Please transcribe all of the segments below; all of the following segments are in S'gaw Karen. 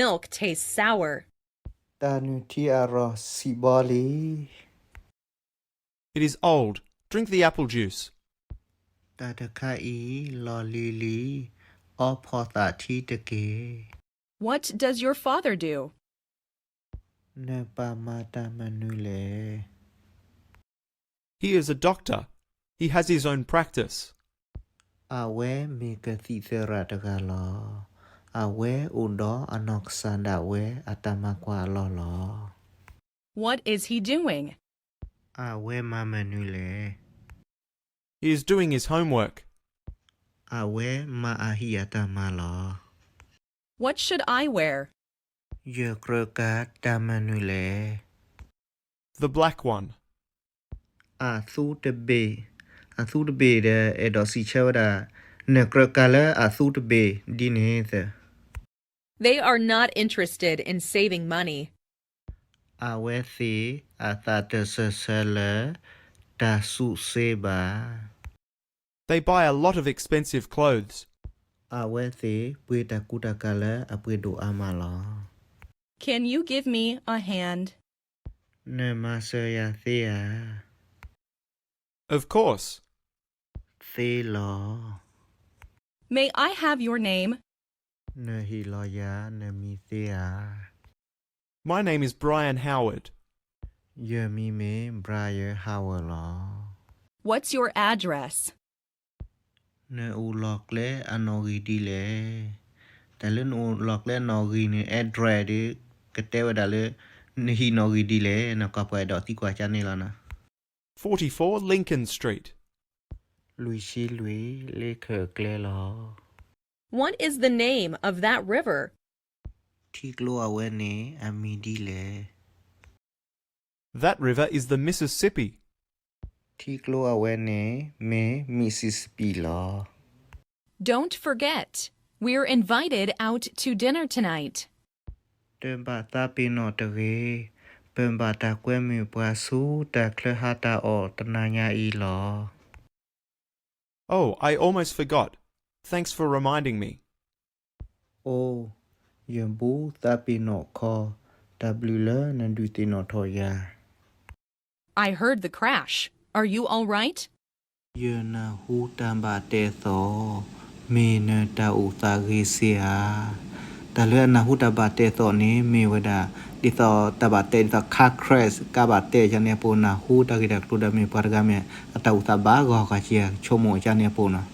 milk tastes sour. တၢ်နုၢ်ထံအရီၢ်ဆံးဘီလံ. It is old. Drink the apple juice. တၢ်တခါအံၤ လီၤလံၤလံၤ, အီဖီၣ်သးထံတက့ၢ်. What does your father do? နပၢ်မၤတၢ်မနုၤလဲၣ်. He is a doctor. He has his own practice. အဝဲမ့ၢ်ကသံၣ်သရၣ်တဂၤလီၤ. အဝဲအိၣ်ဒီးအနီၢ်ကစၢ်ဒၣ်ဝဲအတၢ်မၤကွၢ်အလီၢ်လီၤ. What is he doing? အဝဲမၤမနုၤလဲၣ်. He is doing his homework. အဝဲမၤအဟံၣ်အတၢ်မၤလီၤ. What should I wear? ယကြၢးကၤတၢ်မနုၤလဲၣ်. The black one. အသူတဘ့ၣ်, အသူတဘ့ၣ်ဒီး အဲၣ်ဒိးစံးဆၢဝဲဒၣ် နကြၢးကၤလၢအသူတဘ့ၣ်ဒ်န့ၣ်သၢ. They are not interested in saving money. အဝဲသ့ၣ်အသးတစၢၢ်ဆၢလၢတၢ်စုးစ့ဘၣ်. They buy a lot of expensive clothes. အဝဲသ့ၣ်ပှ့ၤတၢ်ကူတၢ်ကၤလၢအပှ့ၤဒိၣ်အါမးလီၤ. Can you give me a hand? နမၤစၢၤယၤသ့ဧါ. Of course. သ့လီၤ. May I have your name? နဟ့ၣ်လီၤယၤ နမံၤသ့ဧါ. My name is Brian Howard. ယမံၤမ့ၢ် Brian Howard လီၤ. What's your address? နအိၣ်လီၢ်ကျဲအနီၣ်ဂံၢ်ဒ်လဲၣ်. တၢ်လၢနအိၣ်လီၢ်ကျဲအနီၣ်ဂံၢ်န့ၣ် address ဒီး ကတဲဝဲဒၣ်လၢ နဟံၣ်နီၣ်ဂံၢ်ဒ်လဲၣ်, နကွၢ်ပှၤအဲၣ်ဒိးသံကွၢ်ကန့ၣ်လီၤနီၤ. Forty-four Lincoln Street. လွံၢ်ဆံလွံၢ် လ့ခၢၣ်ကျဲလီၤ. What is the name of that river? ထံကျိအဝဲန့ၣ် အမံၤဒ်လဲၣ်. That river is the Mississippi. ထံကျိအဝဲန့ၣ် မ့ၢ် Mississippi လီၤ. Don't forget, we're invited out to dinner tonight. တဘၣ်သးပ့ၤနီၣ်တဂ့ၤ, ပဘၣ်တၢ်ကွဲမုာ်ပှၤဆူတၢ်ချၢဟါတၢ်အီၣ်တနၤညါအံၤလီၤ. Oh, I almost forgot. Thanks for reminding me. အိ, ယဘူၣ်သးပ့ၤနီၣ်ခီ, တၢ်ဘျုးလၢနဒုးသ့ၣ်နီၣ်ထီၣ်ယၤ. I heard the crash. Are you all right? ယနၢ်ဟူတၢ်ဘၣ်တဲသီၣ်, မ့ၢ်နတၢ်အိၣ်သးဂ့ၤစ့ဧါ. တၢ်လၢအနၢ်ဟူတၢ်ဘၣ်တဲသီၣ်န့ၣ် မ့ၢ်ဝဲဒၣ် ဒ်သိးတၢ်ဘၣ်တဲ ဒ်သိး car crash ကါဘၣ်တဲကန့ၣ်အပူၤ နၢ်ဟူတၢ်ဂ့ၢ်တၢ်ကျိၤဒီး မ့ၢ်ပှၤတဂၤမ့ၢ် အတၢ်အိၣ်သးဘၣ်ဂီၢ်ဂၤက့ၤ ဆိကမိၣ်ကန့ၣ်အပူၤနီၤ.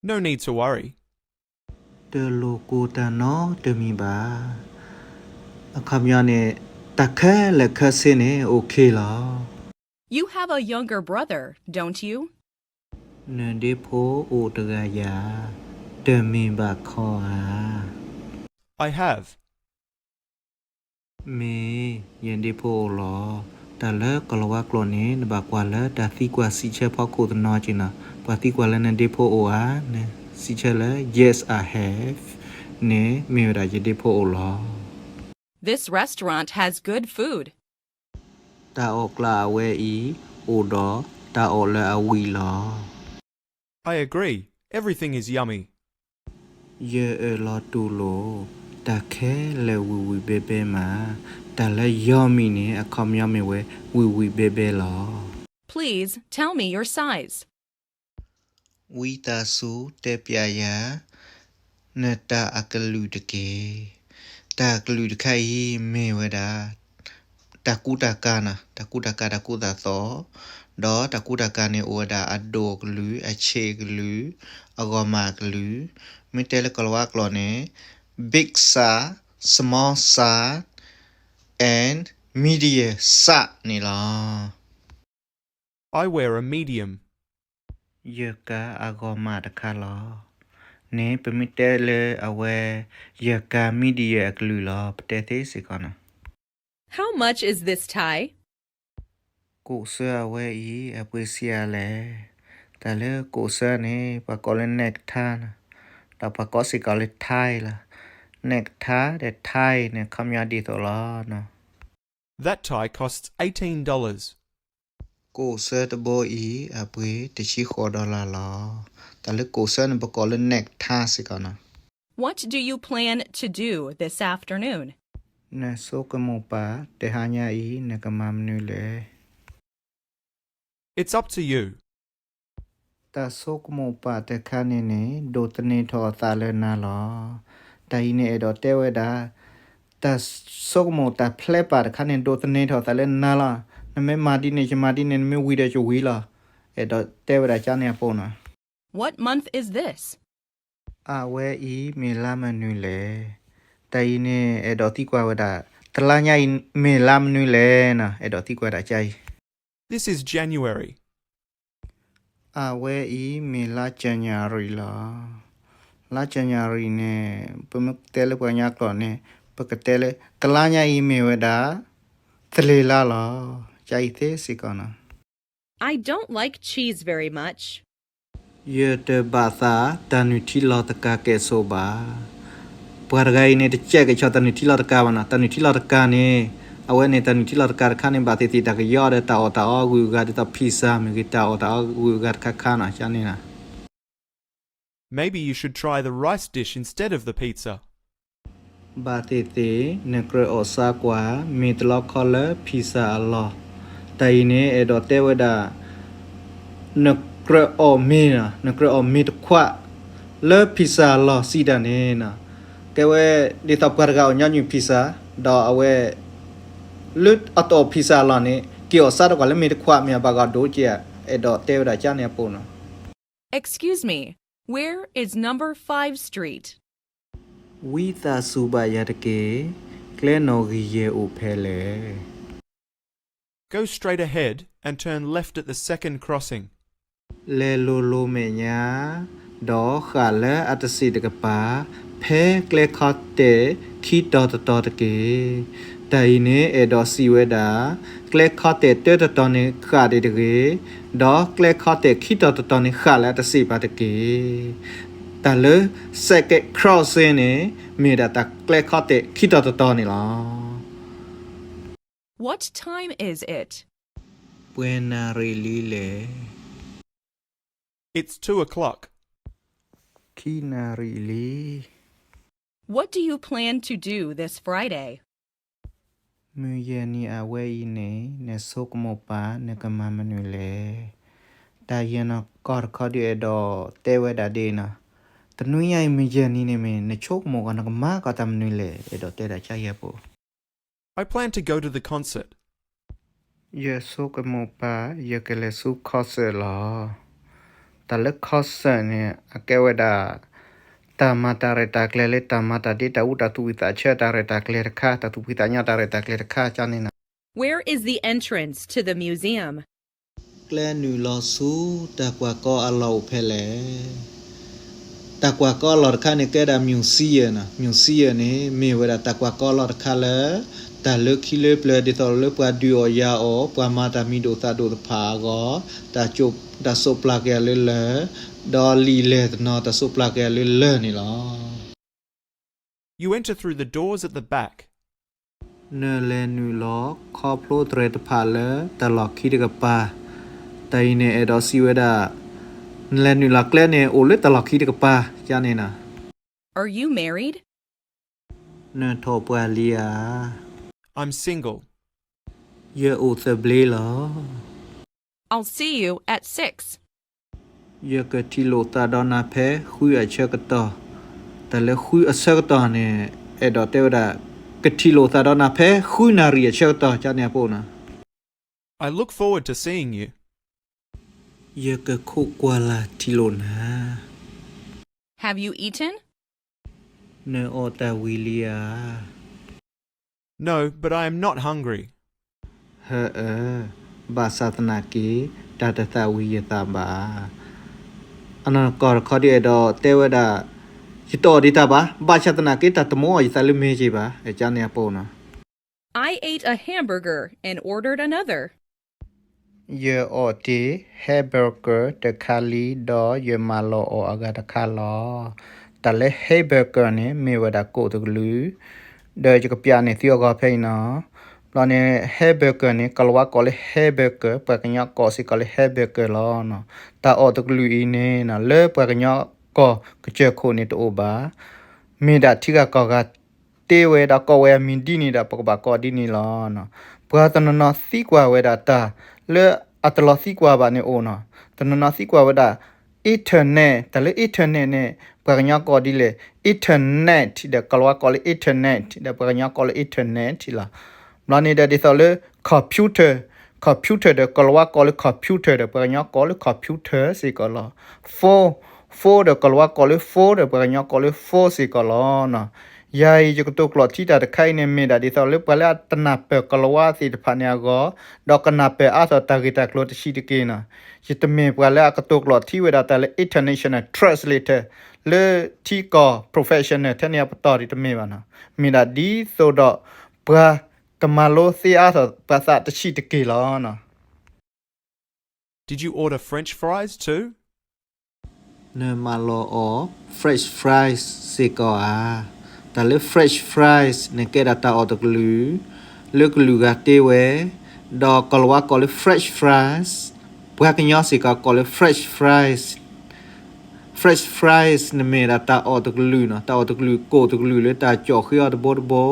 No need to worry. တလိၣ်ကိၢ်တၢ်နီတမံၤဘၣ်. အခီပညီန့ၣ် တၢ်ခဲလၢာ်ခဲဆ့န့ၣ် okay လီၤ. You have a younger brother, don't you? နဒ့ဖိအိၣ်တဂၤယၤ, တမ့ၢ်ဘၣ်ခီဧါ. I have. မ့ၢ်ယဒ့ဖိအိၣ်လီၤ. တၢ်လၢကီၤလၤဝါကျိာ်န့ၣ် နဘၣ်ကွၢ်လၢတၢ်သံကွၢ်စံးဆၢဖီခိၣ်တနီၤက့ၤနီၤ. ပှၤသံကွၢ်လၢနဒ့ဖိအိၣ်ဧါ, နစံးဆၢလၢ yes, I have န့ၣ် မ့ၢ်ဝဲဒၣ်ယဒ့ဖိအိၣ်လီၤ. This restaurant has good food. တၢ်အီၣ်ကျါအဝဲအံၤ အိၣ်ဒီးတၢ်အီၣ်လၢအဝံၣ်လီၤ. I agree. Everything is yummy. ယအၢၣ်လီၤတူၢ်လိာ်, တၢ်ခဲလၢာ်ဝံၣ်ဝံၣ်ဘဲဘဲမး. တၢ်လၢ yummy န့ၣ် အခီပညီမ့ၢ်ဝဲ ဝံၣ်ဝံၣ်ဘဲဘဲလီၤ. Please tell me your size. ဝံသးစူၤတဲပျးယၤ နတၢ်အကလုာ်တက့ၢ်. တၢ်အကလုာ်တခါအံၤမ့ၢ်ဝဲဒၣ် တၢ်ကူတၢ်ကၤနီၤ, တၢ်ကူတၢ်ကၤ တၢ်ကူတၢ်သိး, ဒီးတၢ်ကူတၢ်ကၤန့ၣ် အိၣ်ဝဲဒၣ်အဒိၣ်အကလုာ်, အဆံးအကလုာ်, အဂီၢ်မးအကလုာ်, မ့ၢ်တဲလၢကီၤလၤဝါကျိာ်န့ၣ် big size, small size and medium size န့ၣ်လီၤ. I wear a medium. ယကၤအဂီၢ်မးတခါလီၤ. န့ၣ် ပမ့ၢ်တဲလၢအဝဲ ယကၤ medium အကလုာ်လီၤ. ပတဲသ့စ့ၢ်ကီးနီၤ. How much is this tie? ကိးဆၢအဝဲအံၤ အပှ့ၤဆံးအါလဲၣ်. တၢ်လၢကိးဆၢန့ၣ် ပှၤကိးလၢ necktie နီၤ, ဒီးပှၤကိးစ့ၢ်ကီးလၢ tie လီၤ. Necktie ဒီး tie န့ၣ် အခီပညီဒ်သိးလီၤ. That tie costs eighteen dollars. ကိးဆၢတဘိအံၤ အပှ့ၤတဆံဃိး dollar လီၤ. တၢ်လၢကိးဆၢန့ၣ် ပကိးလၢ necktie စ့ၢ်ကီးနီၤ. What do you plan to do this afternoon? နဆိကမိၣ်ပာ် တဟါညါအံၤ နကမၤမနုၤလဲၣ်. It's up to you. တၢ်ဆိကမိၣ်ပာ်တခါန့ၣ်န့ၣ် ဒိးသန့ၤထီၣ်အသးလၢနၤလီၤ. တၢ်အံၤန့ၣ်အဲၣ်ဒိးတဲဝဲဒၣ် တၢ်ဆိကမိၣ်တၢ်ဖျဲးပာ်တခါန့ၣ် ဒိးသန့ၤထီၣ်အသးလၢနၤလီၤ. နမ့ၢ်မၤဒ်န့ၣ် ယမၤဒ်န့ၣ်, နမ့ၢ်ဝံၤဒီးယဝံၤလီၤ. အဲၣ်ဒိးတဲဝဲဒၣ်ကန့ၣ်အပူၤနီၤ. What month is this? အဝဲအံၤမ့ၢ်လါမနုၤလဲၣ်. တၢ်အံၤန့ၣ် အဲၣ်ဒိးသံကွၢ်ဝဲဒၣ် တလါညါအံၤမ့ၢ်လါမနုၤလဲၣ်နီၤ, အဲၣ်ဒိးသံကွၢ်ဝဲဒၣ်ကၢ်အံၤ. This is January. အဝဲအံၤမ့ၢ်လါ January လီၤ. လါ January န့ၣ် ပမ့ၢ်တဲလၢပှၤကညီကျိာ်န့ၣ် ပကတဲလၢ တလါညါအံၤမ့ၢ်ဝဲဒၣ် သလ့ၤလါလီၤ. ကၢ်အံၤသ့စ့ၢ်ကီးနီၤ. I don't like cheese very much. ယတဘၣ်သးတၢ်နုၢ်ထံလီၤတကးကဲၣ်ဆိးဘၣ်. ပှၤတဂၤအံၤန့ၣ် တကဲးကဲၣ်ဆိးတၢ်နုၢ်ထံလီၤတကးဘၣ်နီၤ. တၢ်နုၢ်ထံလီၤတကးန့ၣ် အဝဲန့ၣ်တၢ်နုၢ်ထံလီၤတကးတခါန့ၣ် ဘၣ်သ့ၣ်သ့ၣ်တၢ်ကယီဒီးတၢ်အီၣ်တၢ်အီဂုၤအဂၤဒ်သိး pizza မ့ၢ်ဂ့ၤ တၢ်အီၣ်တၢ်အီဂုၤအဂၤတခါခါနီၤ ကန့ၣ်နီၤ. Maybe you should try the rice dish instead of the pizza. ဘၣ်သ့ၣ်သ့ၣ် နကြၢးအီၣ်စါကွၢ် မ့ၤတလီခီလၢ pizza အလီၢ်. တၢ်အံၤန့ၣ် အဲၣ်ဒိးတဲဝဲဒၣ် နကြၢးအီၣ်မ့ၤ, နကြၢးအီၣ်မ့ၤတခွး လၢ pizza အလီၢ်စံးတၢ်န့ၣ်နီၤ. ကဲဝဲ ဒ်သိးပှၤတဂၤအီၣ်ညီနုၢ် pizza ဒီးအဝဲ လၢအတအီၣ် pizza အလီၢ်န့ၣ် က့ၤအီၣ်စါတကွၢ်လၢမ့ၤတခွး မ့ၢ်အဘၣ်ဂီၢ်ဒိက့ၤဧါ, အဲၣ်ဒိးတဲဝဲဒၣ်ကန့ၣ်အပူၤနီၤ. Excuse me, where is number five Street? ဝံသးစူၤဘၣ်ယၤတက့ၢ်, ကျဲနီၣ်ဂံၢ်ယဲၢ်အိၣ်ဖဲလဲၣ်. Go straight ahead and turn left at the second crossing. လဲၤလိၤလိၤမဲာ်ညါ, ဒီးဃၣ်လၢအတစ့ၣ်တကပၤ, ဖဲကျဲခီတဲာ်ခံတီၤတတီၤတက့ၢ်. တၢ်အံၤန့ၣ် အဲၣ်ဒိးစံးဝဲဒၣ် ကျဲခီတဲာ်တၢတတီၤန့ၣ်ဃၣ်ဒံးတဂ့ၤ, ဒီးကျဲခီတဲာ်ခံတီၤတတီၤန့ၣ်ဃၣ်လၢအတစ့ၣ်ပၤတက့ၢ်. တၢ်လၢ second crossing န့ၣ် မ့ၢ်ဒၣ်တၢ်ကျဲခီတဲာ်ခံတီၤတတီၤန့ၣ်လီၤ. What time is it? ပှဲၤနၣ်ရံၣ်လံလဲၣ်. It's two o'clock. ခံနၣ်ရံၣ်လံ. What do you plan to do this Friday? မုၢ်ယဲၢ်နံၤအဝဲအံၤန့ၣ် နဆိကမိၣ်ပာ် နကမၤမနုၤလဲၣ်. တၢ်ယဲၢ်နီၤကီၢ်တခီဒုးအဲၣ်ဒိးတဲဝဲဒၣ်ဒ်နီၤ, တနွံညါအံၤမုၢ်ယဲၢ်နံၤန့ၣ်မ့ၢ် နဆိကမိၣ်ကီး နကမၤကီးတၢ်မနုၤလဲၣ်, အဲၣ်ဒိးတဲဒၣ်ကၢ်အံၤအပူၤ. I plan to go to the concert. ယဆိကမိၣ်ပာ် ယကလဲၤဆူ concert လီၤ. တၢ်လၢ concert န့ၣ် အကဲဝဲဒၣ် တၢ်မၤတၢ်ရဲၣ်တၢ်ကျဲၤလၢတၢ်မၤတၢ်ဒ့တၢ်အူတၢ်သူၣ်ဝံၣ်သးဆၢတၢ်ရဲၣ်တၢ်ကျဲၤတခါ, တၢ်သူၣ်ဖှံသးညီတၢ်ရဲၣ်တၢ်ကျဲၤတခါကန့ၣ်နီၤ. Where is the entrance to the museum? ကျဲနုာ်လီၤဆူတၢ်ကွၢ်ကီအလီၢ်အိၣ်ဖဲလဲၣ်. တၢ်ကွၢ်ကီအလီၢ်တခါန့ၣ် ကဲဒၣ် museum နီၤ. Museum န့ၣ် မ့ၢ်ဝဲဒၣ်တၢ်ကွၢ်ကီအလီၢ်တခါလၢ တၢ်လၢခံလၢပျၢၤ ဒ်သိးလၢပှၤဒုးအီၣ်ယၤအီၣ် ပှၤမၤတၢ်မံၤဒိၣ်သၣ်ဒိၣ်တဖၣ်အဂီၢ် တၢ်စိးပျၢ်က့ၤအီၤလၢလၢၢ်, ဒီးလံာ်လဲၢ်တနီၤ တၢ်စိးပျၢ်က့ၤအီၤလၢလၢၢ်န့ၣ်လီၤ. You enter through the doors at the back. နလဲၤနုာ်လီၤခီဖျိတြဲၤတဖၣ်လၢတၢ်လီၢ်ခံတကပၤ. တၢ်အံၤန့ၣ် အဲၣ်ဒိးစံးဝဲဒၣ် နလဲၤနုာ်လီၤကျဲန့ၣ် အိၣ်လၢတၢ်လီၢ်ခံတကပၤ ကန့ၣ်နီၤ. Are you married? နထီၣ်ပှၢ်လံဧါ. I'm single. ယအိၣ်သဘျ့လီၤ. I'll see you at six. ယကထံၣ်လိာ်သးဒီးနၤဖဲဃုအဆၢကတီၢ်. တၢ်လၢဃုအဆၢကတီၢ်န့ၣ် အဲၣ်ဒိးတဲဝဲဒၣ် ကထံၣ်လိာ်သးဒီးနၤဖဲဃုနၣ်ရံၣ်အဆၢကတီၢ် ကန့ၣ်အပူၤနီၤ. I look forward to seeing you. ယကခိးကွၢ်လၢ်ထံၣ်လိာ်နၤ. Have you eaten? နအီၣ်တၢ်ဝံၤလံဧါ. No, but I am not hungry. ဟၢအၢ, ဘၣ်ဆၣ်သနာ်က့ တၢ်တသၣ်ဝံၤယသးဘၣ်. အနီၢ်ကီၢ်တခီဒုးအဲၣ်ဒိးတဲဝဲဒၣ် ယတအီၣ်ဒံးတၢ်ဘၣ်, ဘၣ်ဆၣ်သနာ်က့ တၢ်တမီအီၣ်ယသးလၢမ့ၢ်က့ၤဘၣ်, ကန့ၣ်အပူၤနီၤ. I ate a hamburger and ordered another. ယအီၣ်တ့ၢ် hamburger တခါလံ ဒီးယမၤလီၤအီၣ်အဂၤတခါလီၤ. တၢ်လၢ hamburger န့ၣ် မ့ၢ်ဝဲဒၣ်ကိၣ်တကလုာ်, ဒီးယကပျးန့ၢ်သုအဂီၢ်ဖဲအံၤနီၤ. ဘျီန့ၣ် hamburger န့ၣ် ကိၤလၤဝါကိးလၢ hamburger, ပှၤကညီကိးစ့ၢ်ကီးလၢ hamburger လီၤ. တၢ်အီၣ်တကလုာ်အံၤန့ၣ် လၢပှၤကညီကီၢ်ကစၢၢ်ခိၣ်န့ၣ်တအိၣ်ဘၣ်. မ့ၢ်ဒၣ်ထံဂၤကီၢ်ဂၤတ့ဝဲဒီးကိးဝဲအမံၤဒ်န့ၣ်ဒီး ပကဘၣ်ကိးဒ်န့ၣ်လီၤ. ပှၤတနီၤနီၤသံကွၢ်ဝဲဒၣ်တၢ်လၢအတလီၤသံကွၢ်ဘၣ်န့ၣ်အိၣ်နီၤ. တနီၤနီၤသံကွၢ်ဝဲဒၣ် internet, တၢ်လၢ internet န့ၣ် ပှၤကညီကိးဒ်လဲၣ်, internet ဒီးကိၤလၤဝါကိးလၢ internet ဒီးပှၤကညီကိးလၢ internet လီၤ. ဘျီန့ၣ်ဒီးဒ်သိးလၢ computer, computer ဒီးကိၤလၤဝါကိးလၢ computer ဒီးပှၤကညီကိးလၢ computer စ့ၢ်ကီးလီၤ. phone, phone ဒီးကိၤလၤဝါကိးလၢ phone ဒီးပှၤကညီကိးလၢ phone စ့ၢ်ကီးလီၤ. ယၤအံၤယကတိၤကျိာ်ထံတၢ်တခါအံၤန့ၣ် မ့ၢ်ဒၣ်ဒ်သိးလၢပှၤလၢအတနၢ်ပၢၢ်ကိၤလၤဝါသ့ၣ်တဖၣ်န့ၣ်အဂီၢ်, ဒီးကနၢ်ပၢၢ်အါထီၣ်တၢ်ဂ့ၢ်တၢ်ကျိၤတဆံးတက့ၢ်နီၤ. ယတမ့ၢ်ပှၤလၢအကတိၤကျိာ်ထံဝဲဒၣ်တၢ်လၢ international translator လၢထံကီၢ် professional ထဲန့ၣ်အပတီၢ်ဒံးတမ့ၢ်ဘၣ်နီၤ. မ့ၢ်ဒၣ်ဒ်သိးဒီး ပှၤကမၤလိသ့အါထီၣ်ပှၤသးတဆံးတက့ၢ်လီၤ. Did you order French fries too? နမၤလီၤအီၤ French fries စ့ၢ်ကီးဧါ. တၢ်လၢ French fries န့ၣ်ကဲဒၣ်တၢ်အီၣ်တကလုာ် လၢကလုာ်ဂၤတ့ဝဲ, ဒီးကိၤလၤဝါကိးလၢ French fries, ပှၤကညီစ့ၢ်ကီးကိးလၢ French fries. French fries န့ၣ်မ့ၢ်ဒၣ်တၢ်အီၣ်တကလုာ်နီၤ, တၢ်အီၣ်တကလုာ်ကိၣ်တကလုာ်လၢတၢ်ကၠီၣ်ဃ့အီၤတဘိတဘိ,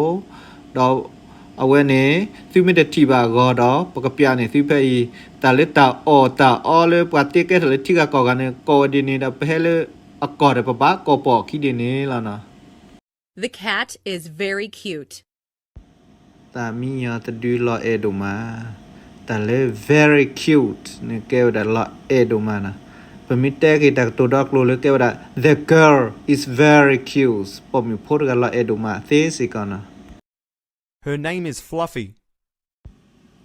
ဒီးအဝဲန့ၣ် သုမ့ၢ်တထံၣ်ဘၣ်အဂီၢ်ဒီး ပကပျးန့ၢ်သုဖဲအံၤ, တၢ်လၢတၢ်အီၣ်တၢ်အီလၢပှၤတ့ကဲထီၣ်လၢထံဂၤကီၢ်ဂၤန့ၣ် ကိးဝဲဒ်န့ၣ်ဒီး ပဟဲလၢအကီၢ်ဒီး ပဘၣ်ကိးပှၤခံဒ်န့ၣ်လီၤနီၤ. The cat is very cute. သးမံယီၤတဒုလီၤအဲၣ်ဒိၣ်မး. တၢ်လၢ very cute န့ၣ်ကဲဝဲဒၣ်လီၤအဲၣ်ဒိၣ်မးနီၤ. ပမ့ၢ်တဲက့ၤတၢ်ကတိၤဒီကျိၤလၢကဲဝဲဒၣ် the girl is very cute, ပိာ်မုၣ်ဖိတဂၤလီၤအဲၣ်ဒိၣ်မးသ့စ့ၢ်ကီးနီၤ. Her name is Fluffy.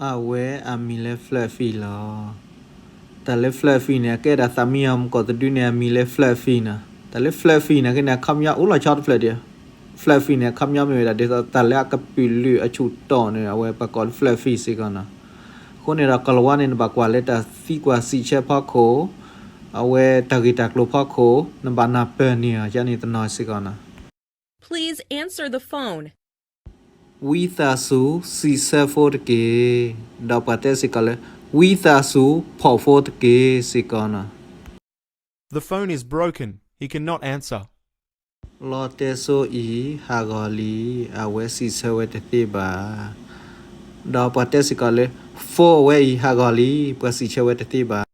အဝဲအမံၤလၢ Fluffy လီၤ. တၢ်လၢ Fluffy န့ၣ် အကဲဒၣ်သးမံယီၤမုၢ်ကီၢ်တဒုန့ၣ် အမံၤလၢ Fluffy နီၤ. တၢ်လၢ Fluffy န့ၣ်က့န့ၣ် အခီပညီအိၣ်လီၤဆီတဖျၢၣ်ဒံး. Fluffy န့ၣ် အခီပညီမ့ၢ်ဝဲဒၣ်ဒ်သိးတၢ်လၢအကပုာ်လုာ်အဆူၣ်တီၢ်န့ၣ် အဝဲပှၤကိးလၢ Fluffy စ့ၢ်ကီးနီၤ. အဃိန့ၣ်ဒီး ကိၤလၤဝါန့ၣ် နဘၣ်ကွၢ်လၢတၢ်သံကွၢ်စံးဆၢဖီခိၣ်, အဝဲတၢ်ဂ့ၢ်တၢ်ကျိၤဖီခိၣ် နဘၣ်နၢ်ပၢၢ်န့ၢ်အီၤ ယန့ၣ်တနီၤစ့ၢ်ကီးနီၤ. Please answer the phone. ဝံသးစူၤစံးဆၢဖိတက့ၢ်. ဒီးပှၤတဲစ့ၢ်ကီးလၢ ဝံသးစူၤဖီၣ်ဖိတက့ၢ်စ့ၢ်ကီးနီၤ. The phone is broken, he cannot answer. လီတဲစိအံၤဟးဂီၤလံ, အဝဲစံးဆၢဝဲတသ့ဘၣ်. ဒီးပှၤတဲစ့ၢ်ကီးလၢ phone ဝဲအံၤဟးဂီၤလံ, ပှၤစံးဆၢဝဲတသ့ဘၣ်.